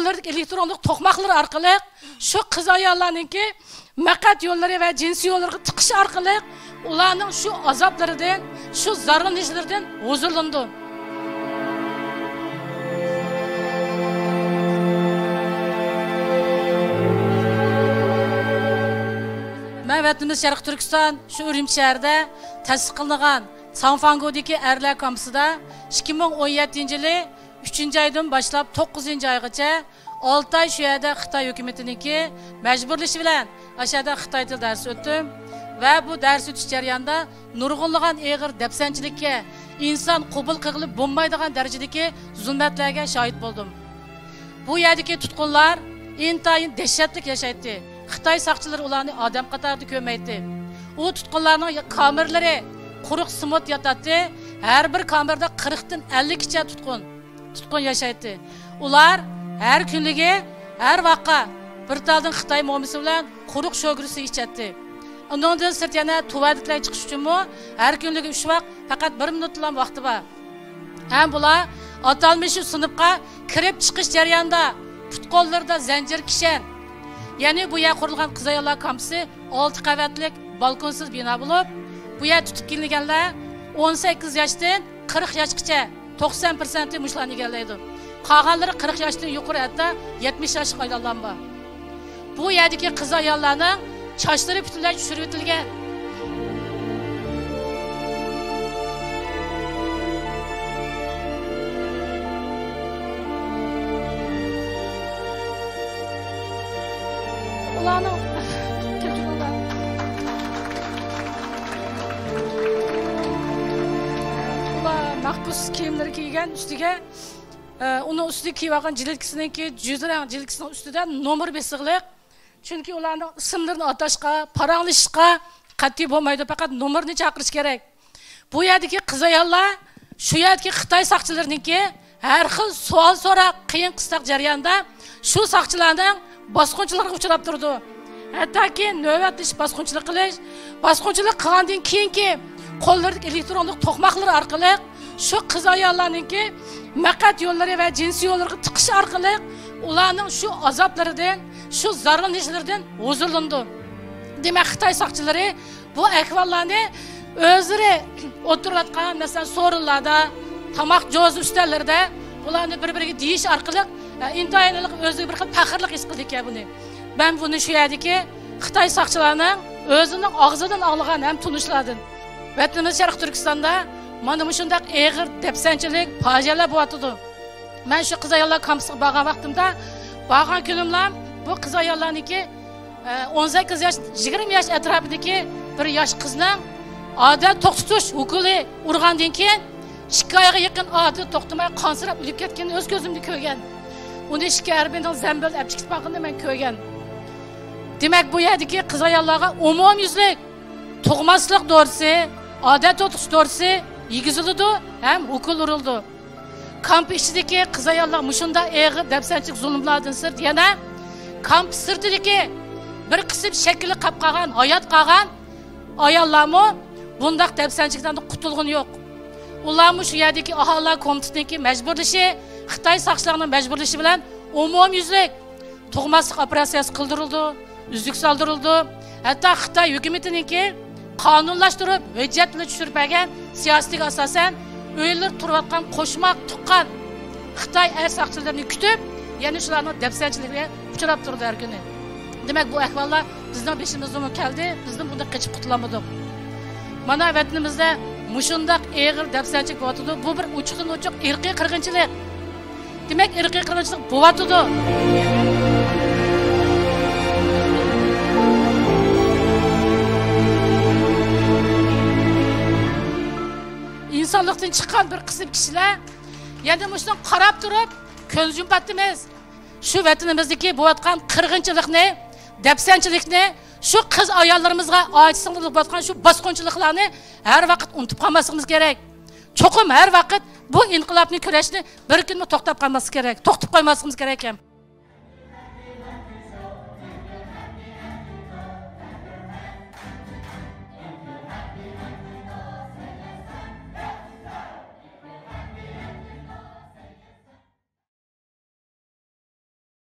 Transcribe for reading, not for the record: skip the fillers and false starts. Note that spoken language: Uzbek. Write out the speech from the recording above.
qo'llaridagi elektronlik to'qmoqlar orqali shu qiz ayollarninki maqat yo'llari va jinsiy yo'llarga tiqish orqali ularning shu azoblaridan, shu zararlanishlaridan huzurlandi. Men vatanimiz Sharq Turkiston shu Urumchi shahrida ta'sis qilingan Sanfangodagi erlar kampusida 2017-yili 3-oydan boshlab 9-oygacha 6 oy shu yerda Xitoy hukumatiniki majburlashi bilan aşağıda Xitoy tili darsi o'tdim va bu dars o'tish jarayonida nurg'unlagan og'ir dafsanchilikka, inson qabul qilib bo'lmaydigan darajadagi zulmatlarga shohid bo'ldim. Bu yerdagi tutqunlar intayin dahshatli yashaydi. Xitoy saqchilari ularni odam qatorida ko'rmaydi. U tutqunlarning kameralari quruq simot yotadi. Har bir kamerada 40 dan 50 gacha tutqun yashaydi. Ular har kunligi, har vaqqa bir taldan Xitoy mo'misi bilan quruq sho'grisi ichadi. Undan sirt yana tuvaliklar chiqish uchunmi har kunligi 3 vaqt faqat 1 minutlam vaqti bor. Ham bular atalmish sinfga kirib chiqish jarayonida put qo'llarida zanjir kishan. Ya'ni bu yer qurilgan qiz ayollar kampusi 6 qavatlik balkonsiz bino bo'lib, bu yer tutib kelinganlar 18 yoshdan 40 yoshgacha 90% mushlarni egallaydi. Qolganlari 40 yoshdan yuqori, hatto 70 yoshli ayollar bor. Bu yerdagi qiz ayollarning sochlari butunlay tushirib o'tilgan. Ularning ular mahbus kiyimlari kiygan, ustiga uni ustiga kiyib olgan jiletkisininki juzrang jiletkisining ustida nomer besig'liq. Chunki ularning ismlarini atashga, paranglashishga qat'iy bo'lmaydi, faqat nomerni chaqirish kerak. Bu yerdagi qiz ayollar shu yerdagi Xitoy saqchilarininki har xil savol so'roq, qiyin qistoq jarayonda shu saqchilarning bosqinchilikka uchrab turdi. Hattoki navbatlash bosqinchilik qilish, bosqinchilik qilgandan keyinki qo'llaridagi elektronlik to'qmoqlar orqali shu qiz ayollarninki maqat yo'llari va jinsiy yo'llarga tiqish orqali ularning shu azoblaridan, shu zararlanishlaridan huzurlandi. Demak, Xitoy saqchilari bu ahvollarni o'zlari o'tirayotgan, masalan, so'rinlarda, tomoq jo'zi ustallarida ularni bir-biriga deyish orqali intayin o'ziga bir xil faxrlik his qildi ekan buni. Ben buni shu yerdagi Xitoy saqchilarining o'zining og'zidan olgan ham tunishlardan. Vatanimiz Sharq Turkistonda mana shunday og'ir dafsanchilik, fojialar bo'lyotdi. Men shu qiz ayollar kampusiga borgan vaqtimda, borgan kunimlar bu qiz ayollarniki 18 yosh, 20 yosh atrofidagi bir yosh qizning odat to'xtatish ukoli urgandan keyin 2 oyga yaqin odat to'xtamay qonsirab o'lib ketganini o'z ko'zimda ko'rgan. Uni 2 arbining zambil olib chiqib boqganini men ko'rgan. Demak, bu yerdagi qiz ayollarga umumyuzlik tug'maslik dorisi, odat to'xtatish dorisi yegizildi ham ukol urildi. Kamp ichidagi qiz ayollar mushunda og'ir dafsanchilik zulmlardan sirt yana kamp sirtidagi bir qism shakli qolib qolgan, hayot qolgan ayollarmi bundaq dafsanchilikdan qutulg'uni yo'q. Ularmi shu yerdagi aholilar komitetiniki majburlashi, Xitoy saqchilarining majburlashi bilan umumyuzlik tug'maslik operatsiyasi qildirildi, uzuk soldirildi. Hatto Xitoy hukumatiniki qonunlashtirib, hujjat bilan tushirib bergan siyosatiga asosan uylar turayotgan qo'shmoq tuqqan Xitoy er saqchilarini kutib, yana shularning dafsanchiligiga uchrab turdi har kuni. Demak, bu ahvollar bizning beshimizga keldi, bizning bundan qochib qutulamadik. Mana vatanimizda mushundaq og'ir dafsanchilik bo'lyotdi. Bu bir ochiqdan ochiq irqiy qirg'inchilik. Demak, irqiy qirg'inchilik bo'lyotdi. İnsanlıqdan chiqqan bir qism kishilar yana mushundan qarab turib ko'z yumbatimiz. Shu vatanimizdagi bo'layotgan qirg'inchilikni, dafsanchilikni, shu qiz ayollarimizga ojiz bo'layotgan shu bosqinchiliklarni har vaqt unutib qolmasligimiz kerak. Cho'qim har vaqt bu inqilobni kurashni bir kunmi to'xtab qolmaslik kerak, to'xtab qo'ymasligimiz kerak ekan.